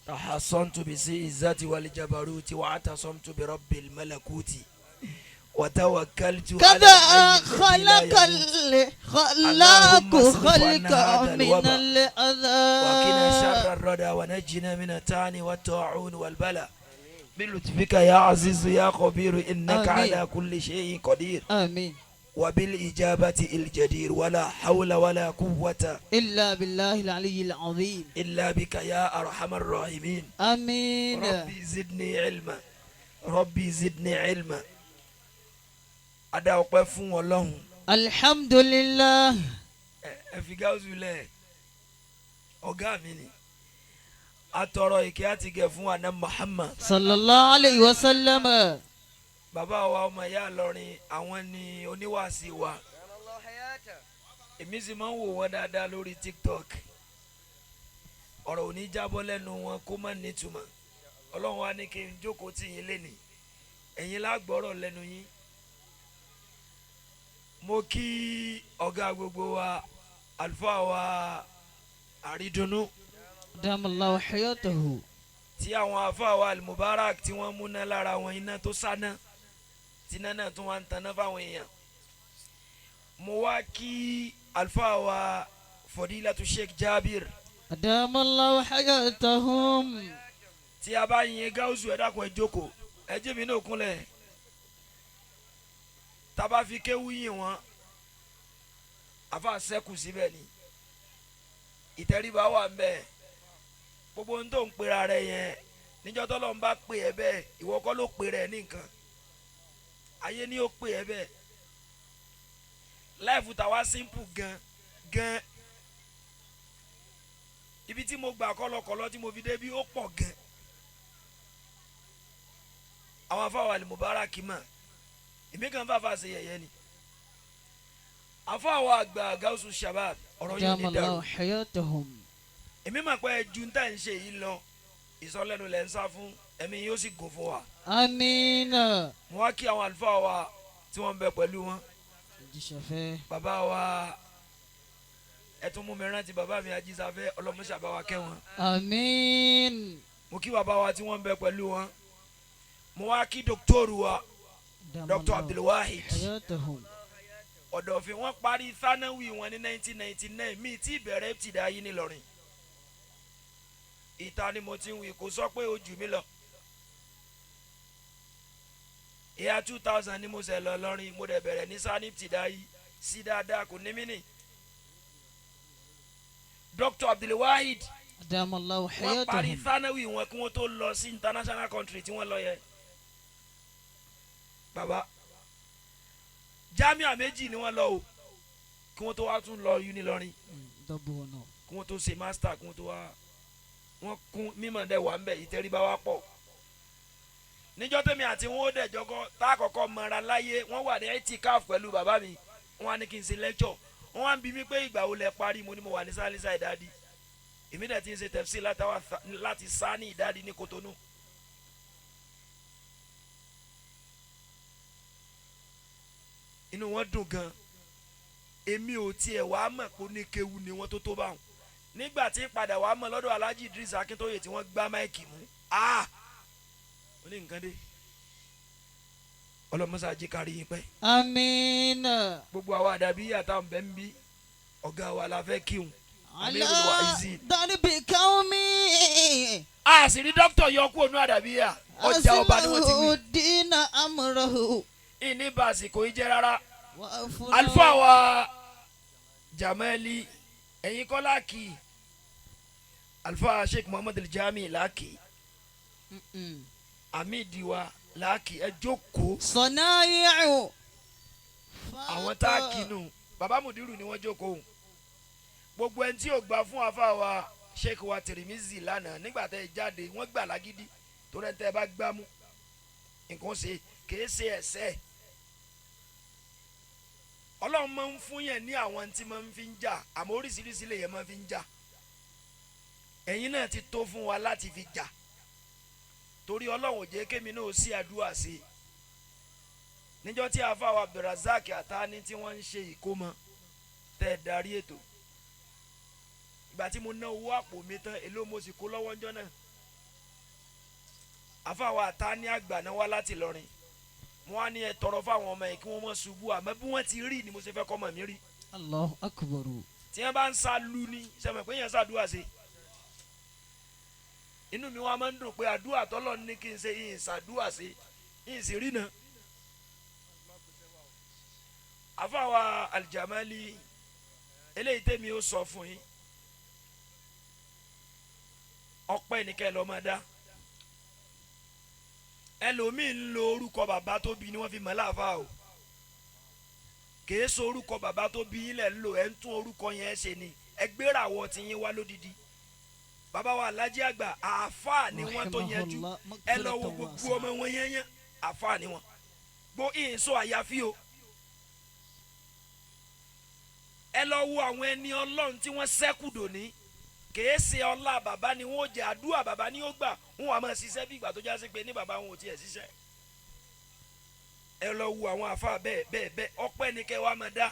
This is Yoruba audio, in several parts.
تحصنت بذي والجبروت واعتصمت برب الملكوت وتوكلت على كذا الحي الذي لا خلق يموت. الخلاق اللهم اصرف خلق عنا هذا من الوباء وقنا الأذى شر الردى ونجنا من الطعن والطاعون والبلاء بلطفك يا عزيز يا خبير إنك آمين. على كل شيء قدير آمين وبالإجابة الجدير ولا حول ولا قوة إلا بالله العلي العظيم إلا بك يا أرحم الراحمين آمين ربي زدني علما ربي زدني علما A dá ọpẹ́ fún Ọlọ́run. الحمد لله Ẹ fi gáúsù lẹ̀, ọ̀gá mi ni atọrọ ìkẹ́ àti gẹ̀ fún àná Muhammad. صلى الله عليه وسلم Bàbá wa ọmọ ìyá Ìlọrin, àwọn ni oníwàásí wa. Èmi sì máa ń wò wọ́n dáadáa lórí TikTok. Ọ̀rọ̀ ò ní jábọ́ lẹ́nu wọn kó má nítumọ̀. Ọlọ́run wa ní kí n jókòó tì yín lénìí, ẹ̀yin lágbọ́rọ̀ lẹ́nu yín. Mo kí ọ̀gá gbogbo wa, àlùfáà wa àrídùnnú دام الله حياته tí àwọn àfáà wa Al-Mubarak tí wọ́n múná lára wọn, iná tó sáná tí iná náà tún wá ń taná fáwọn èèyàn. Mo wá kí àlùfáà wa Fadilatu Sheikh Jabir. دام الله حياتهم Tí a bá yin gáúsù, ẹ dákun, ẹ jókòó, ẹ jẹ́ mi náà kúnlẹ̀. Tá a bá fi kéwú yìn wọ́n, àfa sẹ́kù síbẹ̀ ni ìtẹríba wà ń bẹ̀. Gbogbo ohun tó ń pera rẹ yẹn níjọ́ tọ́lọ́ ń bá pè ẹ́ bẹ́ẹ̀, ìwọ kọ́ ló pè rẹ ní nǹkan, ayé ni ó pè ẹ́ bẹ́ẹ̀. Life tàwa simple gan gan. Ibi tí mo gbà kọ́lọ́kọ́lọ́ tí mo fi dé bí ó pọ̀ gan. Àwọn afáwà Al-Mubarak mọ̀ èmi kàn fàfà ṣe yẹ̀yẹ́ ni. Afáwà àgbà Gausu Shabab, ọ̀rọ̀ yóò دام ní dàrú. الله حياتهم Èmi mọ̀ pé ju ń tà ń ṣe yìí lọ, ìsọlẹ́nu lẹ́ ń sá fún, ẹ̀mí yóò sì gùn fún wa. آمين Mo wá kí àwọn àlùfáà wa tí wọ́n ń bẹ pẹ̀lú wọn. Jíṣẹ́fẹ́. Bàbá wa, ẹ tún mú mi rántí bàbá mi Ajísáfẹ́, ọlọ́mọṣà bá wa kẹ́ wọn. آمين Mo kí bàbá wa tí wọ́n ń bẹ pẹ̀lú wọn. Mo wá kí dókítọ̀rù wa, دام Dr. الله Abdulwahid حياتهم Ọ̀dọ̀fin. Wọ́n parí thanawi wọn ní 1999. Mi tí ìbẹ̀rẹ̀ ti dá yín nílọrin, ìta ni mo ti ń wí, kò sọ pé ó jù mí lọ. Ìyá 2000 ni mo ṣe lọ lọrin, mo dẹ̀ bẹ̀rẹ̀ ní sani ti dá yìí sí dáadáa, kò ní mí nì. Dr. Abdulwahid, دام الله wọ́n parí حياتهم thanawi wọn kí wọ́n tó lọ sí international country tí wọ́n lọ yẹ. Bàbá, jamia méjì ni wọ́n lọ o kí wọ́n tó wá tún lọ Unilorin, dọ́bù ọ̀nà. kí wọ́n tó ṣe master, kí wọ́n tó wá wọ́n kún mímọ̀ dẹ̀ wà ń bẹ̀, ìtẹríba wa pọ̀. Níjọ́ tẹ̀mí àti wọn ó dẹ̀ jọkọ́ tá a kọ́kọ́ mọra láyé, wọ́n wà ní itikaf pẹ̀lú bàbá mi. Wọ́n á ní kí n ṣe lecture. Wọ́n wá ń bi mí pé ìgbà wo lẹ parí. Mo ní mo wà ní sálísà ìdádì, èmi dẹ̀ ti ń ṣe tẹ̀fsí láti sáni ìdádì ní Kotonu. Inú wọn dùn gan. Èmi ò tiẹ̀ wá mọ̀ pé oníkewu ni wọ́n tó tó báwọn. Nígbà tí padà wàá mọ̀ lọ́dọ̀ Alhaji Idris Akintoye tí wọ́n gbá máìkì mú, ah, ó ní nǹkan dé. Ọlọ́mọṣá jí kárí yín pẹ́. آمين Gbogbo àwa àdàbí àtàwọn bẹ́ẹ̀ ń bí, ọ̀gá wa la fẹ́ kíhun. على Amirul Wa'izin. ضرب قومي A sì rí dókítà yọ kúrò ní àdàbíyà, ọjà ọba ni wọ́n ti wí. الدين أمره Ìní bá àsìkò yìí jẹ́ rárá. وأفنى Àlùfáà wa Jamali, ẹ̀yin kọ́ láàkì, àlùfáà Sheikh Muhammad Al-Jami láàkì, amidi wa láàkì, ẹ jókòó. صنايع Àwọn tá a kinu baba mudiru ni wọ́n jókòó. Gbogbo ẹni tí ò gbà fún afa wa Sheikh wa Tirimizi lánàá nígbà tẹ́ ẹ jáde, wọ́n gbà lágídí torí ẹni tẹ́ ẹ bá gbá mú nǹkan ṣe kìí ṣe ẹ̀ṣẹ̀. Ọlọ́run máa ń fún yẹn ní àwọn tí máa ń fi ń jà, àmọ́ oríṣiríṣi lè yẹn máa fi ń jà. Ẹ̀yin náà ti tó fún wa láti fi jà, torí Ọlọ́run ò jẹ́ kémi náà sí àdúrà sí i. Níjọ́ tí afa wa Abdulrasaq Atani tí wọ́n ń ṣe ìkómọ tẹ́ ẹ darí ètò, ìgbà tí mo ná owó àpò mi tán, èló mo sì kó lọ́wọ́ ńjọ́ náà. Àfàwọn àta ní àgbà náà wá láti lọrin. Mo wá ní ẹ tọrọ fáwọn ọmọ yìí kí wọ́n mọ̀ ṣubú, àmọ́ bí wọ́n ti rí ni mo ṣe fẹ́ kọ́ ọmọ mi rí. Allahu akbar. Tí wọ́n bá ń sa lu ni sẹ́mi pé yẹn ṣàdúrà ṣe. Inú mi wá máa ń dùn pé àdúrà tọ́lọ̀ ní kí n ṣe yìí ń ṣàdúrà ṣe yìí sì rí náà. Àfàwọn Aljamali, eléyìí tèmi ó sọ fún yín, ọpẹ́ nìkẹ́ lọ́ máa dá. Ẹlòmíì ń lo orúkọ bàbá tó bí ni wọ́n fi mọ̀ láàfáà o. Kìí so orúkọ bàbá tó bí yín lẹ̀ ń lò, ẹ̀ ń tún orúkọ yẹn ṣe ni. Ẹ gbéra wọ ti yín wá lódìdí. Bàbá wa Alhaji Àgbà, àáfàá ni wọ́n tó yanjú. Ẹ lọ wo gbogbo ọmọ wọn yẹn, àáfàá ni wọ́n. Gbó ìyìn sọ àyàfi o. Ẹ lọ wo àwọn ẹni Ọlọ́run tí wọ́n ṣẹ́kù dòní. Kìí ṣe ọlá bàbá ni wọ́n jẹ, àdúrà bàbá ni ó gbà, wọ́n wà máa ṣiṣẹ́ bí ìgbà tó já sí pé ní bàbá wọn ò tiẹ̀ ṣiṣẹ́. Ẹ lọ wo àwọn àfa bẹ́ẹ̀ bẹ́ẹ̀ bẹ́ẹ̀, ọpẹ́ ni kẹ́ wàá máa dá.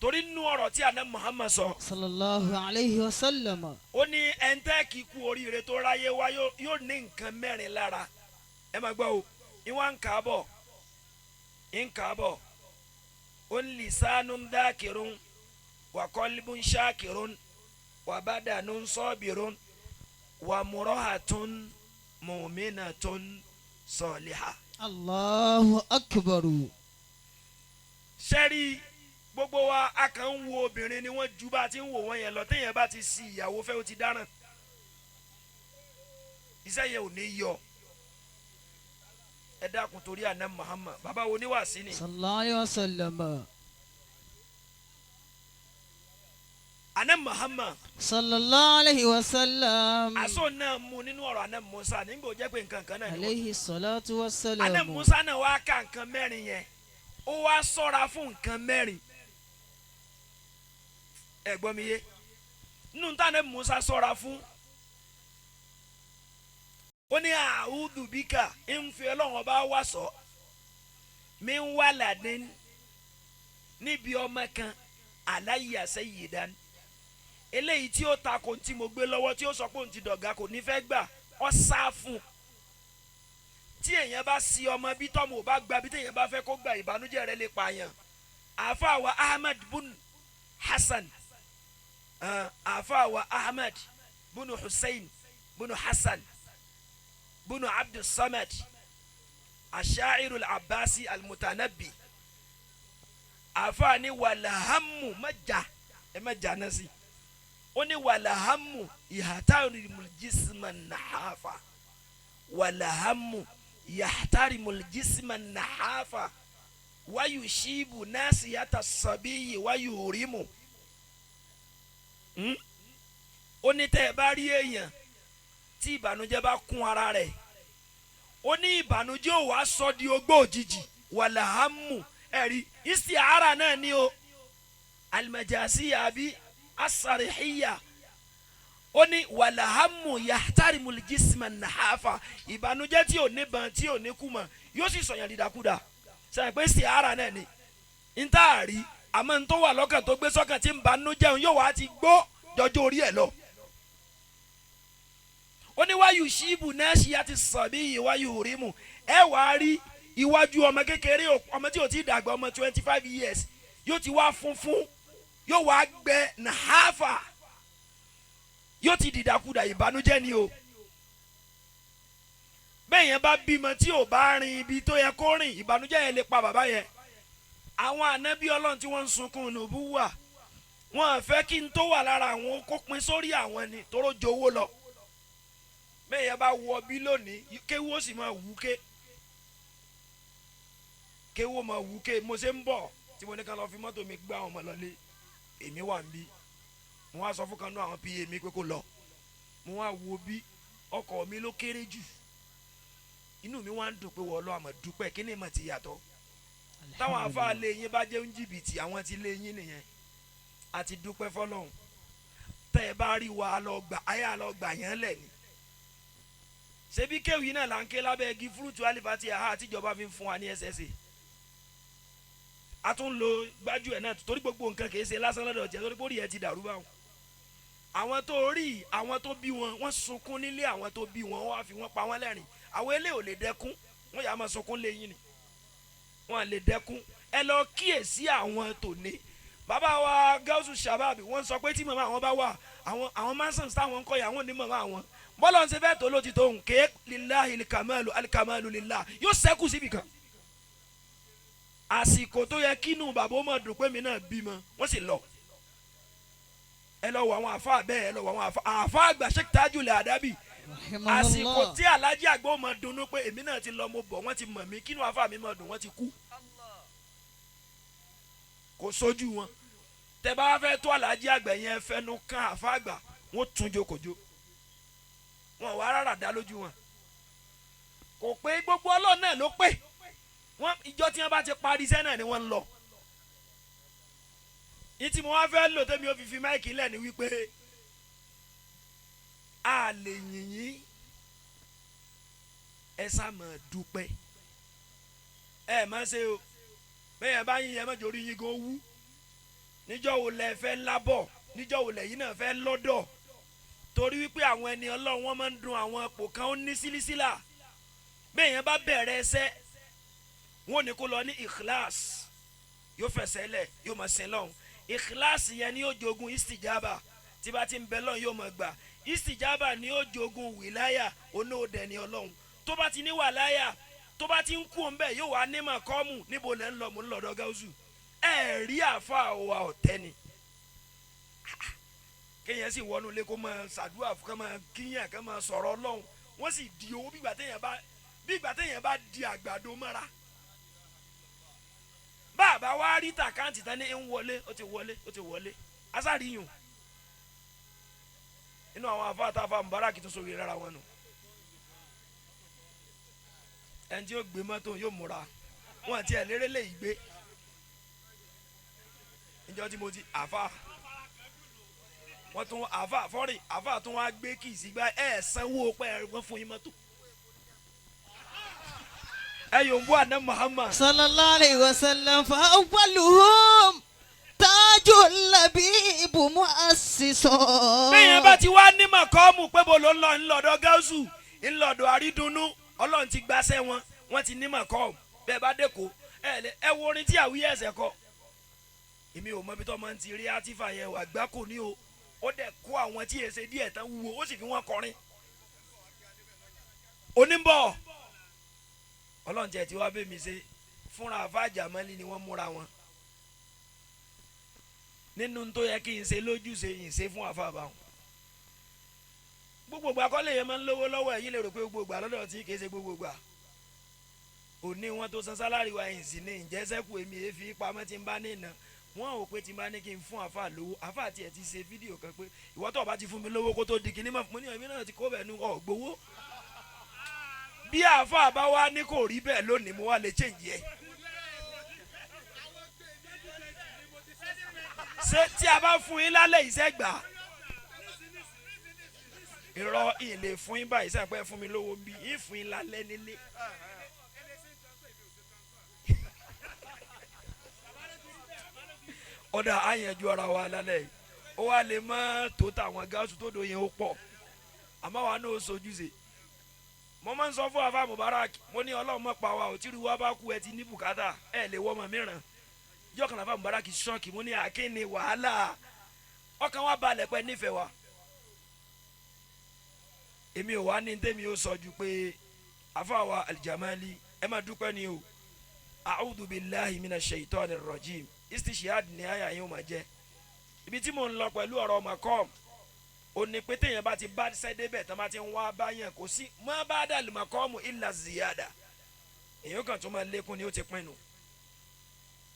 Torí nínú ọ̀rọ̀ tí àná Muhammad sọ, Sallallahu alayhi wa sallam. ó ní ẹ̀ńtẹ́ kì í kú oríire tó ráyé wá yóò ní nǹkan mẹ́rin lára. Ẹ máa gbọ́ o, ìwà ń kà á bọ̀, ń kà á bọ̀. Ó ní lisanun dhakirun wa qalbun shakirun wa badanun sabirun wa murahatun mu'minatun salihah. Allahu akbar. Sẹ́rí gbogbo wa a kàn ń wo obìnrin ni wọ́n ju bá a ti ń wò wọ́n yẹn lọ. Téèyàn bá ti si ìyàwó fẹ́, ó ti dáràn, iṣẹ́ yẹn ò ní yọ. Ẹ dákun torí àná Muhammad, bàbá wo níwàásí ni. Sallallahu alayhi wa sallam. Àná Muhammad Sallallahu alayhi wa sallam. Àṣọ náà mú nínú ọ̀rọ̀ àná Musa nígbà ó jẹ́ pé nǹkan kan náà ni wọ́n. Alayhi salatu wa salam. Àná Musa náà wá ka nǹkan mẹ́rin yẹn, ó wá sọ́ra fún nǹkan mẹ́rin. Ẹ gbọ́ mi yé? Nínú táwọn Musa sọ́ra fún, ó ní àwùdù bíkà ń fi Ọlọ́run ọba wá sọ mi ń wà ládín níbi ọmọ kan aláyàsẹ́ yìí dání, eléyìí tí ó ta kò tí mo gbé lọ́wọ́, tí ó sọ pé òun ti dọ̀gá, kò ní fẹ́ gbà, ọ́ sá fún un. Tí èèyàn bá si ọmọ bí tọ́mọ ò bá gba bí téèyàn bá fẹ́ kó gba, ìbànújẹ́ rẹ lè pààyàn. Àáfàá wa Ahmed bun Hasan, àáfàá wa Ahmed bun Hussein bun Hasan bun Abdul Samad Ashairu Abbasi Almutanabi, àáfàá ni wàlàhámù mẹ́jà ẹ mẹ́jà náà sí. Ó ní wàlàhámù ìhàtàrí jisma nàháfà, wàlàhámù yàtàrí jisma nàháfà wáyù ṣíbù náàsì yàtà sàbíyì wáyù rímù. Ó ní tẹ́ ẹ bá rí èèyàn tí ìbànújẹ́ bá kún ara rẹ̀, ó ní ìbànújẹ́ ò wá sọ di ogbó òjijì. Wàlàhámù ẹ̀rí istiara náà ni o, alimajasiya àbí asarihiya. Ó ní wàlàhámù yàtàrímù jisma nàháfà, ìbànújẹ́ tí ò ní ban tí ò ní kú mọ́ yóò sì sọ̀yàn dídakúdà. Sẹ́yìn pé istiara náà ni n tá a rí, àmọ́ n tó wà lọ́kàn tó gbé sọ́kàn tí ń banújẹ́ òun yóò wá ti gbó jọjọ́ orí ẹ̀ lọ. Ó ní wáyù ṣíbù náà ṣíyá ti sàn bí ìwáyù rímù, ẹ wàá rí iwájú ọmọ kékeré, ọmọ tí ò tí ì dàgbà, ọmọ 25 years, yóò ti wá funfun, yóò wá gbẹ nàháfà, yóò ti dìdàkudà. Ìbànújẹ́ ni o. Bẹ́ẹ̀ yẹn bá bímọ tí ò bá rin ibi tó yẹ kó rìn, ìbànújẹ́ yẹn lè pa bàbá yẹn. Àwọn ànábì Ọlọ́run tí wọ́n ń sunkún nùbú wà, wọn à fẹ́ kí n tó wà lára àwọn kó pin sórí àwọn ni tóró jowó lọ. Bẹ́ẹ̀ yẹn bá wọ bí lónìí, kéwú ó sì máa wú ké, kéwú ó máa wú ké. Mo ṣe ń bọ̀ tí mo ní ká lọ fi mọ́tò mi gbá àwọn ọmọ lọlé, èmi wà ń bí. Mo wá sọ fún kan náà àwọn pa mi pé kó lọ. Mo wá wo bí ọkọ̀ mi ló kéré jù, inú mi wá ń dùn pé wọ́n lọ àmọ̀ dúpẹ́ kí ni mà ti yàtọ̀. Táwọn afáà lé yín bá jẹ́ ń jìbìtì, àwọn ti lé yín nìyẹn. Àti dúpẹ́ fọlọ́hún. Tẹ́ ẹ bá rí wa lọ gbà ayé àlọ́ gbà yẹn lẹ̀ ni. Ṣebí kéwì náà là ń ké lábẹ́ igi fúrúùtù alifati aha àtijọba fi ń fún wa ní SSA. A tún lo gbájú ẹ̀ náà torí gbogbo nǹkan kìí ṣe lásán lọ́dọ̀ jẹ́ torí pórí ẹ̀ ti dàrú báwọn. Àwọn tó rí àwọn tó bí wọn, wọ́n sunkún nílé àwọn tó bí wọn, wọ́n á fi wọ́n pa wọ́n lẹ́rìn. Àwọn eléyìí ò lè dẹ́kun, wọ́n yà á máa sunkún léyìn ni, wọ́n lè dẹ́kun. Ẹ lọ kíyèsí àwọn tòní. Bàbá wa Gausu Shababi, wọ́n sọ pé tí màmá àwọn bá wà, àwọn masons táwọn ń kọ́ yà, àwọn ní màmá àwọn bọ́lá ń ṣe fẹ́ tó ló ti tó ń ké lillahi alikamalu alikamalu lillah, yóò ṣẹ́kù síbi kan. Àsìkò tó yẹ kínú bàbá ó mọ̀ dùn pé mi náà bímọ, wọ́n sì lọ. Ẹ lọ wọ àwọn àfa bẹ́ẹ̀, ẹ lọ wọ àwọn àfa àgbà Sheikh Tajul Adabi. Àsìkò tí alájí àgbà ó mọ̀ dunnú pé èmi náà ti lọ, mo bọ̀, wọ́n ti mọ̀ mí, kínú àfa mi mọ̀ dùn, wọ́n ti kú, kò sójú wọn. Tẹ bá fẹ́ tó alájí àgbà yẹn fẹnu kan àfa àgbà, wọ́n tún jókòjó, wọn wà rárá dá lójú wọn. Kò pé gbogbo Ọlọ́run náà ló pé wọn. Ìjọ tí wọn bá ti parí iṣẹ́ náà ni wọ́n ń lọ. Ìtì mo wá fẹ́ lò tẹ́mi ó fi máìkì lẹ̀ ni wípé a lè yìnyín, ẹ sá máa dúpẹ́. Ẹ má ṣe o, bẹ́ẹ̀ bá yín ẹ má jorí yín gan wú. Níjọ́ wo lẹ fẹ́ lábọ̀, níjọ́ wo lẹ yín náà fẹ́ lọ́dọ̀, torí wípé àwọn ẹni Ọlọ́run wọn máa ń dun àwọn ipò kan ó ní sílísílà. Bẹ́ẹ̀ yẹn bá bẹ̀rẹ̀ ẹsẹ̀, wọn ò ní kó lọ ní ìkíláàs, yóò fẹsẹ̀ lẹ̀, yóò máa sin lọ́hùn. Ìkíláàs yẹn ni yóò jogun ìsìjábà, tí bá ti ń bẹ lọ́hùn yóò máa gbà. Ìsìjábà ni yóò jogun wìláyà, onóòdẹ ni Ọlọ́hun. Tó bá ti ní wàláyà, tó bá ti ń kú òun bẹ́ẹ̀, yóò wá ní màkọ́mù. Níbo lẹ́ ń lọ? Mò ń lọ́dọ̀ Gáúsù. Ẹ rí àfa wa ọ̀tẹ́ ni kéèyàn sì wọnú ilé kó máa ṣàdúrà, kó máa kíyàn, kó máa sọ̀rọ̀ Ọlọ́hun. Wọ́n sì di owó bí ìgbà téèyàn bá di àgbàdo mọ́ra. Bàbá wa rí tàkáǹtì tán ní ń wọlé, ó ti wọlé, ó ti wọlé, asáríyùn inú àwọn afáàtàfà Mubarak tó sórí rárá wọn nù. Ẹni tí yóò gbé mọ́tò yóò múra wọn àti ẹ̀ lérè lè gbé. Níjọ́ tí mo ti àfa wọ́n tún àfa fọ́rì àfa tún wá gbé kì í sí gbá ẹ̀ sanwó pẹ́ wọ́n fún yín mọ́tò. Ẹ yóò ń bọ́ àná Muhammad sallallahu alayhi wa sallam. Fa awwaluhum tajul labibu mu'assisu. Bẹ́ẹ̀ bá ti wá ní màkọ́mù pé bó ló ń lọ, ńlọ́dọ̀ Gáúsù, ńlọ́dọ̀ àrídùnnú, Ọlọ́run ti gbaṣẹ́ wọn, wọ́n ti ní màkọ́mù. Bẹ́ẹ̀ bá dẹ́kọ̀ ẹ wo orin tí àwíyé ẹ̀sẹ̀ kọ. Èmi ò mọ ibi tó máa ń ti rí átífà yẹn, wà gbáko ní o. Ó dẹ̀ kó àwọn tí èsè díẹ̀ tán wúwo, ó sì fi wọ́n kọrin. Oníbọ̀ Ọlọ́run tiẹ̀ ti wá bẹ́ẹ̀ mi ṣe fúnra àfáàjà mọ́lì ni wọ́n múra wọn. Nínú tó yẹ kí n ṣe lójúṣe, yìí ṣe fún àfàbà wọn. Gbogbo ìgbà kọ́lé yẹn máa ń lówó lọ́wọ́, ẹ̀yin lè rò pé gbogbo ìgbà lọ́dọ̀ tí kì í ṣe gbogbo ìgbà. Òní wọn tó san sálárì wa yìí sì ní ìjẹ́ sẹ́kù, èmi èéfi pamọ́ tí ń bá ní ìná. Wọ́n ò pé tí ń bá ní kí n fún àfà lówó. Àfà tiẹ̀ ti ṣe fídíò kan pé ìwọ tó bá ti fún mi lówó kó tó di kinní mọ́, mo ní èmi náà ti kó bẹ́ẹ̀ nu ọ̀gbowó. Bí àfà bá wá ní kò rí bẹ́ẹ̀ lónìí, mo wá lè change ẹ̀. Ṣé tí a bá fún yín lálẹ́ iṣẹ́ gbà? Irọ́ ìlè fún yín báyìí, sẹ́yìn pé fún mi lówó bí yín fún yín lálẹ́ nílé. Ọ̀dà àyànjú ara wa lálẹ́ yìí, ó wá lè má tó tàwọn gáàsù tó dòye ó pọ̀, àmọ́ wa náà ó sojúṣe. Mo máa ń sọ fún afa Mubarak, mo ní Ọlọ́run mọ̀ pa wa ò, tí irú wa bá kú ẹ ti ní bùkátà, ẹ lè wọ́ ọmọ mìíràn. Yọkàn afa Mubarak ṣọ́ọ̀kì, mo ní àkínní wàhálà, ọkàn wa balẹ̀ pẹ́ nífẹ̀ẹ́ wa. Èmi ò wá ní tèmi ó sọ ju pé afa wa Aljamali ẹ máa dúpẹ́ ni o. A'udhu billahi minash shaitani rrajim, istishihad ní àyà yín ó máa jẹ́. Ibi tí mò ń lọ pẹ̀lú ọ̀rọ̀ makom ó ní pé téèyàn bá ti bá sẹ́débẹ̀ tán bá ti ń wá báyẹn, kò sí má bá dàlù makomu illa ziyada, èèyàn kan tó máa lékún ni ó ti pinnu.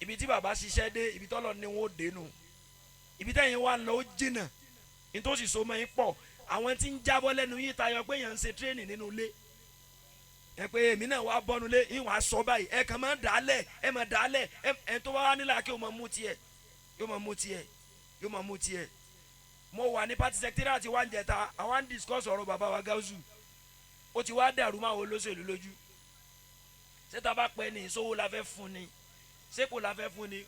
Ibi tí bàbá ṣiṣẹ́ dé, ibi tọ́lọ̀ ni wọ́n ó dénú, ibi tẹ́yìn wá lọ ó jìnnà, nítòsí so máa ń pọ̀. Àwọn tí ń jábọ́ lẹ́nu yín tayọ pé èèyàn ń ṣe tírénì nínú ilé, ẹ pé èmi náà wá bọ́nu lé ìwọ̀n aṣọ báyìí, ẹ kàn máa dàálẹ̀, ẹ máa dàálẹ̀, ẹ tó bá wá nílà kí o máa mú tiẹ̀, yóò máa mú tiẹ̀, yóò máa mú tiẹ̀. Mo wà ní party secretariat wa ń jẹta, àwa ń discuss ọ̀rọ̀ bàbá wa Gáúsù, ó ti wá dàrú máa wo olóṣèlú lójú. Ṣé tá a bá pẹ́ ní ìṣòwò la fẹ́ fún ni, ṣé kò la fẹ́ fún ni?